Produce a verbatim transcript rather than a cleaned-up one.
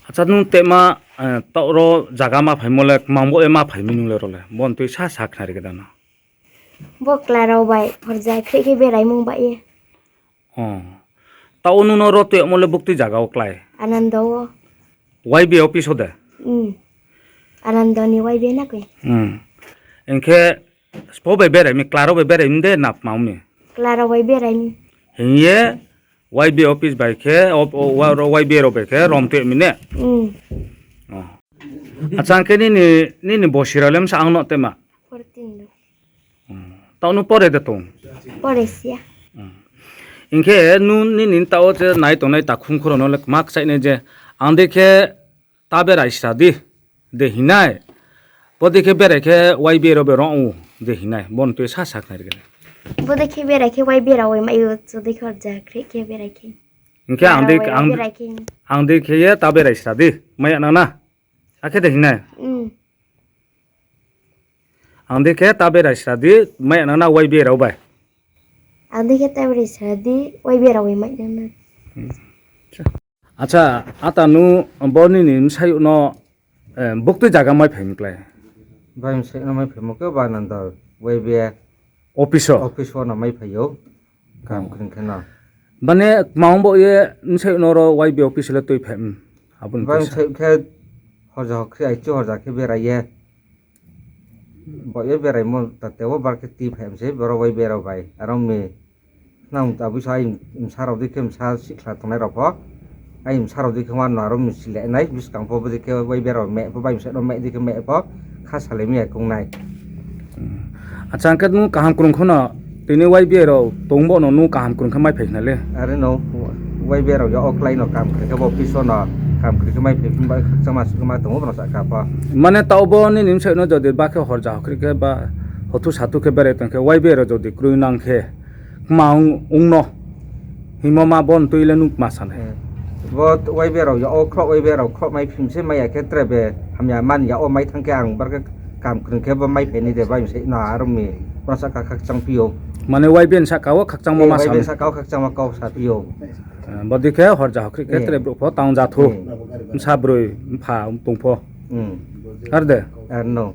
Acha, nung tma, taoh ro zaga ma phaimo le, kmang bo ye ma phai mi nung le ro le. Bo no tui sa sa khnari khe da no. Bo chla rao bai horja khreh khe beraimung bai ye. Taoh nung no ro tuimo le buktui zaga wo klái? Anando wo. Y B A office wo de? Anando ni Y B A na koi. Hing khe spo bai berai mi, chla rao bai berai mi de na kmang mi? Chla rao bai berai mi. Hing ye Y B A office bai khe, ro Y B A rao bai khe rom tui mi ne? Acha, hing khe nini bosi rao le bsa ang no tma? Taoh nung pore de tong? Hing khe nung nini taoh wo je nai tongnai takhu mkhu rao no le kma kchaih nai je, ang dei khe ta berai sra di, de hing nai. Bodei khe berai khe Y B A rao bai rom ou, de hing nai. Bo no tui sa sa khnari khe. Bodei khe berai khe Y B A rao bai mai ou, chodei khe horja khreh khe berai khe. Hing khe ang dei khe ye ta berai sra di, mai ya nang na. Akhe de hing nai. Ang dei khe ta berai sra di, mai ya nang na Y B A rao bai. Ang dei khe ta berai sra di, Y B A rao bai mai nang na. Acha, ata nung bo nini bsayouh no buktui zaga mai phai mi klái? Bai bsayouh no mai phaimo khe ba nang da Y B A office wo no mai phai ou. Kam kring khe no. Mane kmang bo ye bsayouh no ro Y B A office le tuiphai mi? Abo ni bai bsayouh khe horja hokhri aichu horja khe berai ye. Bo ye beraimo tate wo bar khe tuiphai mi se boro Y B A rao bai. Aro mi nang ta bsa ai bsa rao dei khe bsa sihkhla tongnai rao pho. Ai bsa rao dei khe wano aro mi sile nai, buskang pho bodei khe Y B A rao meh pho, bai bsayouh no meh dei khe meh pho, kha salai mi ya kong nai. Acha, hing khe nung kaham krung khe no, tini Y B A rao tong bo no nung kaham krung khe mai phai khna le. Are no, Y B A rao ya wo klái no kam kri khe bo office wo no kam kri khe mai phai phi ba khakchangma suh khe ma tong ou, bo no sahka pho. Mane taoh bo nini bsayouh no jodi ba khe horja hokhri khe ba hothu sathu khe berai tong khe Y B A rao jodi kroi nang khe, kma ong no hingmo ma bo no tui le nung kma sa nai. Bo Y B A rao ya wo khroh, Y B A rao khroh mai phim se mai ya khe tre be hamya man ya wo mai thanng khe ang bar khe kam krung khe bo mai phai ni de bai bsayouh no aro mi. Bo no sahka khakchang phi ou. Mane Y B A ni sahka wo khakchangmo ma sa nai. Sahka wo khakchangma kau sa phi ou. Bodei khe horja hokhri khe tre brouh pho tang ja thou. Bsa broi mpha tong pho. Ar de? Ar no.